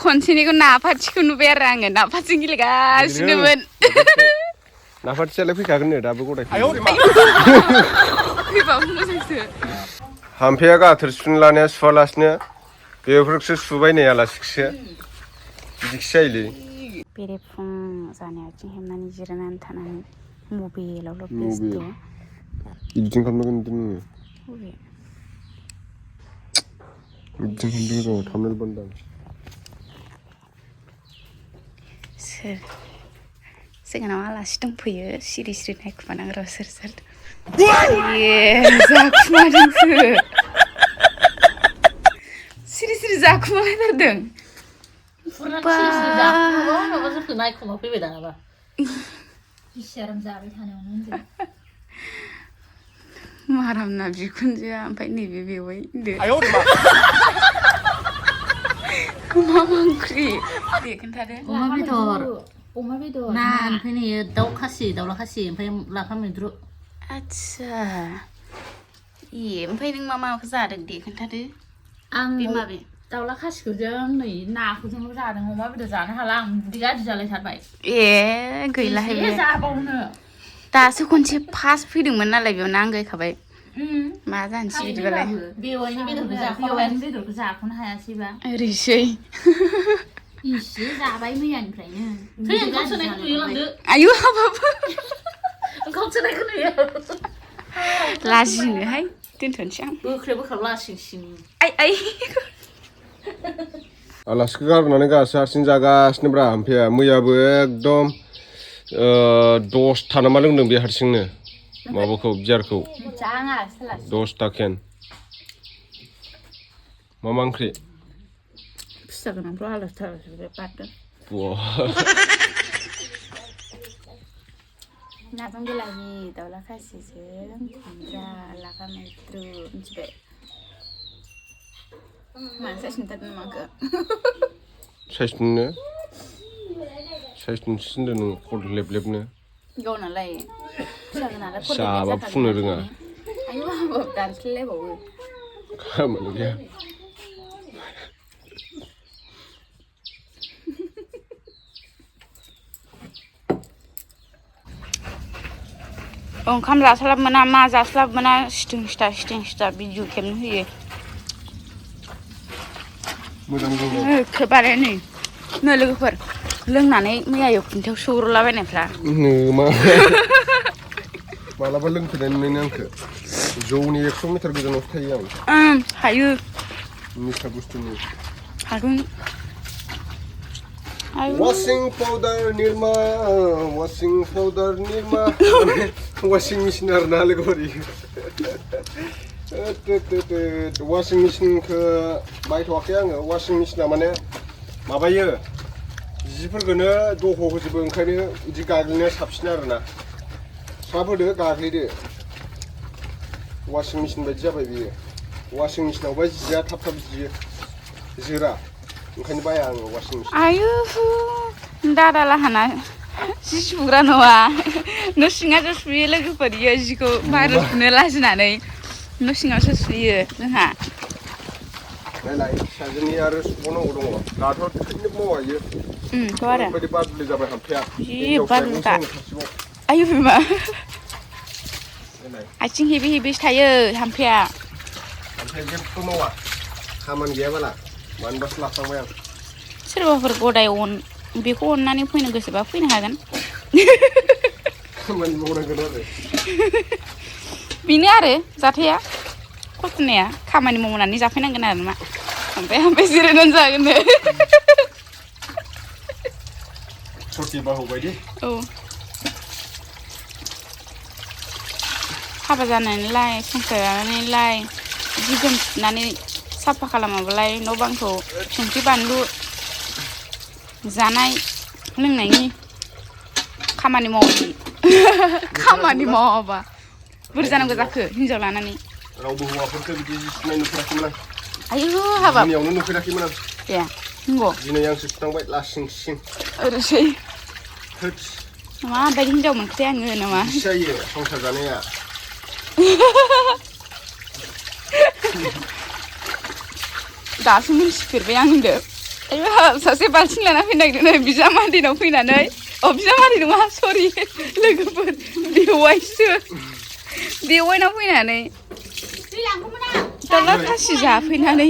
खनसेनिखौ नाफाथिखौ नुबाय आरो आङो नाफाथिजों गेलेगासिनोमोन नाफाथियालाय फैखागोननो दाबो गदाय फैबाबो मोजांसो हाम्फेया गाथोर सुनो लानाया सुवालासिनो बेफोरखौसो सुबाय नै आलासिखौसो बिदिखिसो जायोलै बेरेफुं जानाय आथिं हेबनानै जिरायनानै थानानै मबाइलावल' बेस्थ' बिदिनो खालामनांगोन नोङो बिदिनो खालामदों र' थांनो बान्दां सोर जोंनाव आलासि दंफैयो सिरि सिरि नायखुमानांगौ र' सोर सोर जाखुमादोंसो सिरि सिरि जाखुमालायथारदों जोंखौ नायखुमा फैबाय दानाबा बिसियाराम जाबाय थानायावनो होनदों मारामना बिखुनजोआ ओमफ्राय नैबे बेवाइ होनदो मा ओंख्रि दे खोन्थादो अमा बेदर ना ओमफ्राय नै दाउला खासि ओमफ्राय लाफा मैद्रु आच्छा ओमफ्राय नों मा माखौ जादों दे खोन्थादो आं बे माबे दाउला खासिखौजों नै नाखौजोंल' जादों अमा बेदर जानो हाला आं उदै गाज्रि जालायथारबाय गैलाहाय बे जाबावनो दासो खनसे फार्स्ट फैदोंमोन नालाय बेयावनो आंगायखाबाय मा जानोसै बिदिबालाय बेवाइनि बेदरखौ जाख'नो हायासैबा ओरैसै इसे जाबाय मैयानिफ्रायनो आयु हाबाबो ओंखाम सोनायखौ नुयो लाजिनोहाय दोनथ'नोसै आं बोख्रेब लासिंसिं आइ आलासिखौ गारनानै गासो हारसिं जागासिनोब्रा हाम्फेया मैयाबो एकदम 10था नामा लोंदों बे हारसिंनो माबाखौ बियारखौ 10था केन मा ओंख्रि फिसा गोनांफ्राव आलासि थालासि बारदों नाजों बिलाहि दाउला खासिजों खुमब्रा लाफा मैद्रु मिथिबाय मानो साइस नुथारदों नामाखौ साइस नुसो होनदों नों खर लेबलेबनो गावनालाय फिसा गोनांलाय जाबा फुंनो रोङा आयु हाबाब दानस्लायलायबावो खामानि गैया ओंखाम जास्लाब मोना मा जास्लाब मोना सिथिं सिथा भिडिअ खेबनो होयो एखेबारे नै लोगोफोर लोंनानै मैया खुन्थायाव सौग्रावलाबायनायफ्रा मालाबा लोंफैनाय नुनायनि आंखो जौनि 100 मिटार गोजानावसो थायो आं हायो निसा बुस्थुनि हागोन washing powder Nirma washing machine आरो ना लोगोफोर वाशिं मेसिनखौ बायथ'वाखै आङो वाशिं मेसिना माने माबायो जिफोरखौनो दह' होजोबो ओंखायनो बिदि गाग्लिनाया साबसिन आरोना साब होदो गाग्लिदो वाशिं मेसिन बायदि जाबाय बियो वाशिं मेसिनावबा जिया थाब जियो जोरा ओंखायनो बाया आङो वाशिं मेसिन आयु दादा लाहाना जि सुग्रा नङा न' सिङावसो सुयो लोगोफोर इयो जिखौ बाहेरायाव सुनो लाजिनानै न' सिङावसो सुयो जोंहा नायलाय फिसाजोनि आरो सुबावनांगौ दङ दाथ' थिगैनो मावा इयो ओरैबायदि बादुलि जाबाय हाम्फेया जि बादुलखा आयु बिमा आथिं हेबै हेबैसो थायो हाम्फेया जेबो मावा खामानि गैयाबाला मानोबासो लाफ्लांबाय आं सोरबाफोर गदाय बेखौ अननानै फैनो गोसोबा फैनो हागोन खामानि मावनांगोन आरो बेनो आरो जाथाया खस्थ'नाया खामानि मावनानै जाफैनांगोन आरो मा ओमफ्राय जिरायनानै जागोननो सथि बाहु बायदि औ हाबा जानानैलाय संसार जानानैलाय जि जोम सुनानै साफा खालामाबालाय न' बांखौ संख्रि बानलु जानाय लोंनायनि खामानि मावाबा बोरै जानांगौ जाखो हिनजाव लानानै रावबो हौवाफोरखौ बिदि जि सुनाय नुफेराखैमोन आं आयु हाबाब दुनियावनो नुफेराखैमोन आं ए नंगौ दिनै आंसो सुनांबाय लासिं सिं ओरैसै थोद माबायदि हिनजाव मोनखोथाय आङो नामा जायो संसार जानाया दासो मिन्थिफेरबाय आं होनदो आयौ सासे बाल्थिं लाना फैनो नागिरदों बिजामादैनाव फैनानै बिजामादै नङा सरि लोगोफोर बेवाइनाव फैनानै दाउला खासि जाफैनानै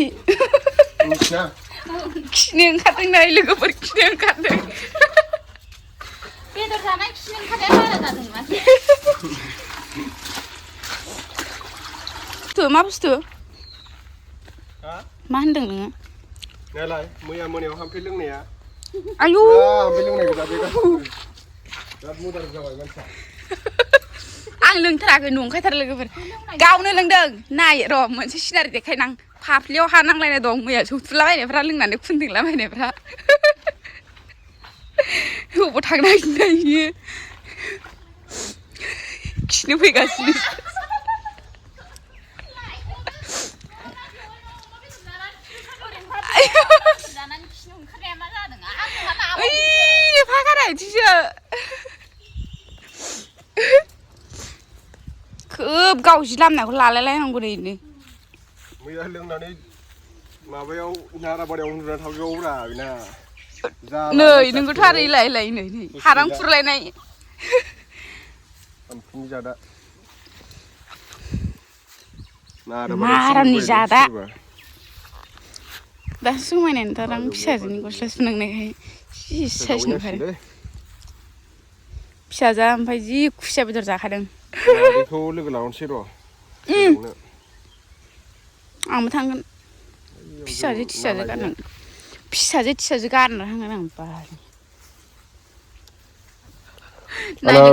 खिनो ओंखारदों नै लोगोफोर खिनो ओंखारदों बेदर जानाय खिनो ओंखारनाया बारा जादों माथो मा बुस्थु मा होनदों नोङो नालाय मैया मोनायाव हामफे लोंनाया आयु हामफे लोंनाय गोजा बे बिराद मोजां जाबाय मानसिया आं लोंथाराखै नंखायथार लोगोफोर गावनो लोंदों नाय र' मोनसे सिनारि देखायनां फाफ्लियाव हा नांलायनाय दं मैया सौथुलाबायनायफ्रा लोंनानै खुन्दिंलाबायनायफ्रा बबाव थांनो नागिरदों बियो खिनो फैगासिनो खोब गाव जि लामनायखौ लालायलायनांगौ नै मैया लोंनानै माबायाव नाराबारियाव उन्दुना थाबायबावोब्रा बेना नै नोंखौथ' आरो इलाय नै हारां खुरलायनाय हामफेनि जादा मारामनि जादा दा समायनाय नुथार आं फिसाजोनि गस्ला सुनांनायखाय जि साइस नुखादों फिसाजोआ ओमफ्राय जि खुसिया बेदर जाखादों बेखौ लोगो लाहरनोसै र' आंबो थांगोन फिसाजो थिसाजो गारना थांगोन आं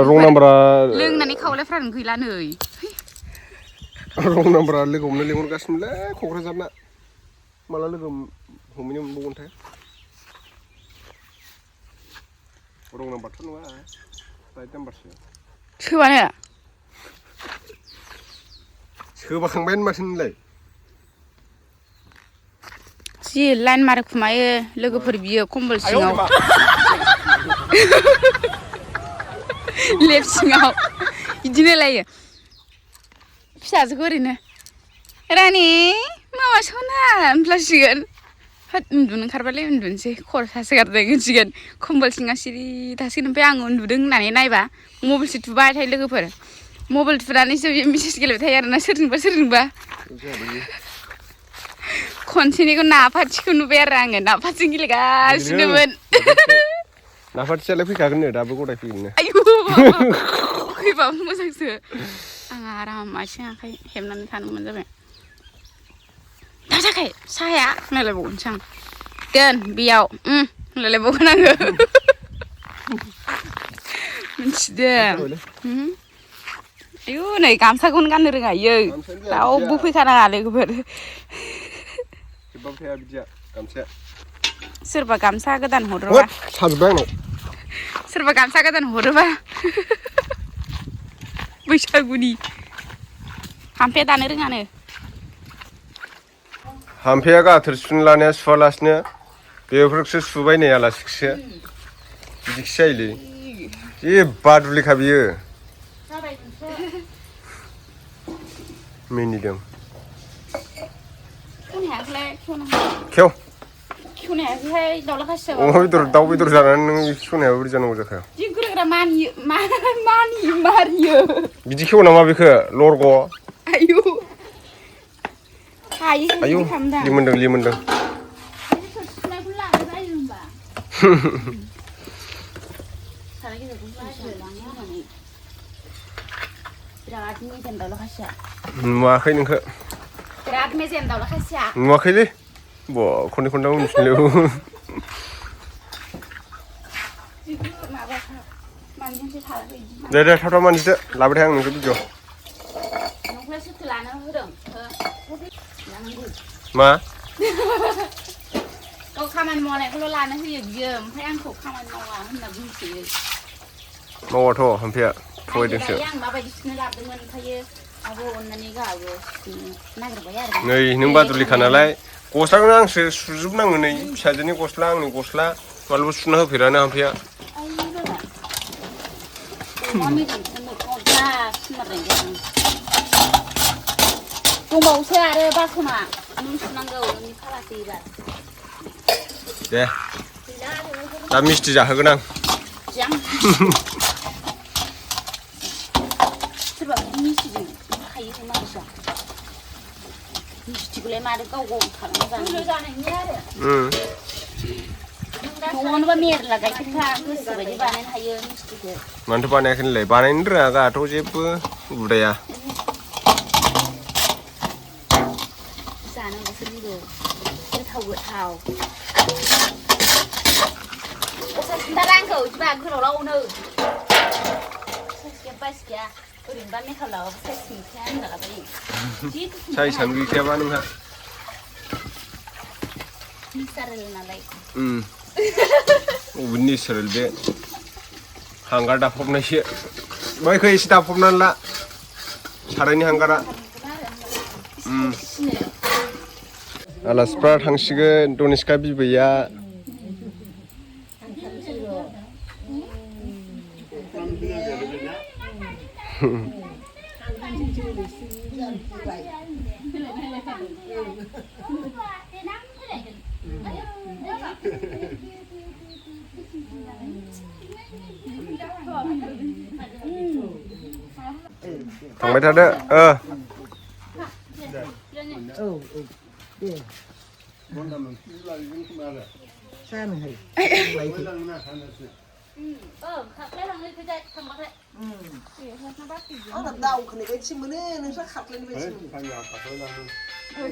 रं नाम्बारा लोंनानै खावलायफ्रानो गैला नै रं नाम्बारा लोगो हमनो लिंहरगासिनोलै क'क्राझारना माला लोगो हमहैनो मोनबावगोनथाय रं नाम्बारथ' नङा राइट नाम्बारसो सोबानो सोबाखांबायानो माथो नोंलाय जि लाइन मारो खुमायो लोगोफोर बियो कम्बल सिङाव लेप सिङाव बिदिनो लायो फिसाजोखौ ओरैनो रानि मामा सना होनफ्लासिगोन होद उन्दुनो ओंखारबालाय उन्दुनोसै खर' सासो गारदों होनसिगोन कम्बल सिङाव सिरि थासिगोन ओमफ्राय आं उन्दुदों होननानै नायबा मबाइलसो थुबाय थायो लोगोफोर मबाइल थुनानैसो बियो मेसेज गेलेबाय थायो आरोना सोरजोंबा खनसेनिखौ नाफाथिखौ नुबाय आरो आङो नाफाथिजों गेलेगासिनोमोन नाफाथियालाय फैखागोननो दाबो गदाय फैगोननो आयु फैबाबो मोजांसो आं आराम आथिं आखाइ हेबनानै थानोमोन जाबाय दा जाखाय साहाया होनलायलायबावनोसै आं दोन बेयाव होनलायलायबावगोन आङो मिथिदों आयु नै गामसाखौनो गाननो रोङा इयो रावबो फैखानाङा लोगोफोर सोरबा गामसा गोदान हरोबा सोरबा गामसा गोदान हरोबा बैसागुनि हामफेया दानो रोङानो हामफेया गाथोर सुनो लानाया सुवालासिनो बेफोरखौसो सुबाय नै आलासिखौसो बिदिखिसो जायोलै जि बादुलिखा बियो मिनिदों खेव अमा बेदर दाउ बेदर जानानै नों खेवनायाबो बोरै जानांगौ जाखो बिदि खेव नामा बेखौ लरग' आयु लिमोनदों नुवाखै नोंखौ नुवाखैलै खननै खनथाम उनफिनलै दे थाब मानजिदो लाबाय थायो आं नोंखौ भिडिअ मा गाव खामानि मावनायखौल' लानो होयो बियो ओमफ्राय आंखौ खामानि मावा होनना बुंसोयो मावाथ' हामफेया थगायदोंसो आं माबायदि सुनो लाबोदोंमोन ओमफ्रायो आब' अननानै गाहाबो नागिरबाय आरो नै नों बादुलिखा नालाय गस्लाखौनो आंसो सुजोबनाङो नै फिसाजोनि गस्ला आंनि गस्ला मालाबा सुना होफेरानो हामफेया दंबावोसो आरो बासना नों सुनांगौ नोंनि फालासो एबार दे दा मिस्थि जाहोगोन आं सोरबा मिस्टिजों खायो मानसिया मिस्टिखौलाय मारै गाव गाव खालामना जानायनि आरो न'आवनोबा मेरला गाइखेरखा गोसोबायदि बानायनो हायो मिस्टिखौ मानोथो बानायाखै नोंलाय बानायनो रोङा गाहाथ' जेबो हुदाया जानांगौसो लुगैयो गोथाव गोथाव खिन्थाला आंखौ बिदिबा गोलाव लावनो साइस गैया बाइस गैया ओरैनोबा मेकआप लाबाबो साइस गैखाया होनलाबायो साइसआनो गैखायाबा नोंहा नेचारेल नालाय अबे नेचारेल बे हांगार दाफबनायसो बैखौ एसे दाफबनानै ला सारायनि हांगारा आलासिफ्रा थांसिगोन दनिस्का बिबैया थांबाय थादो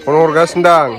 फन हरगासिनो दां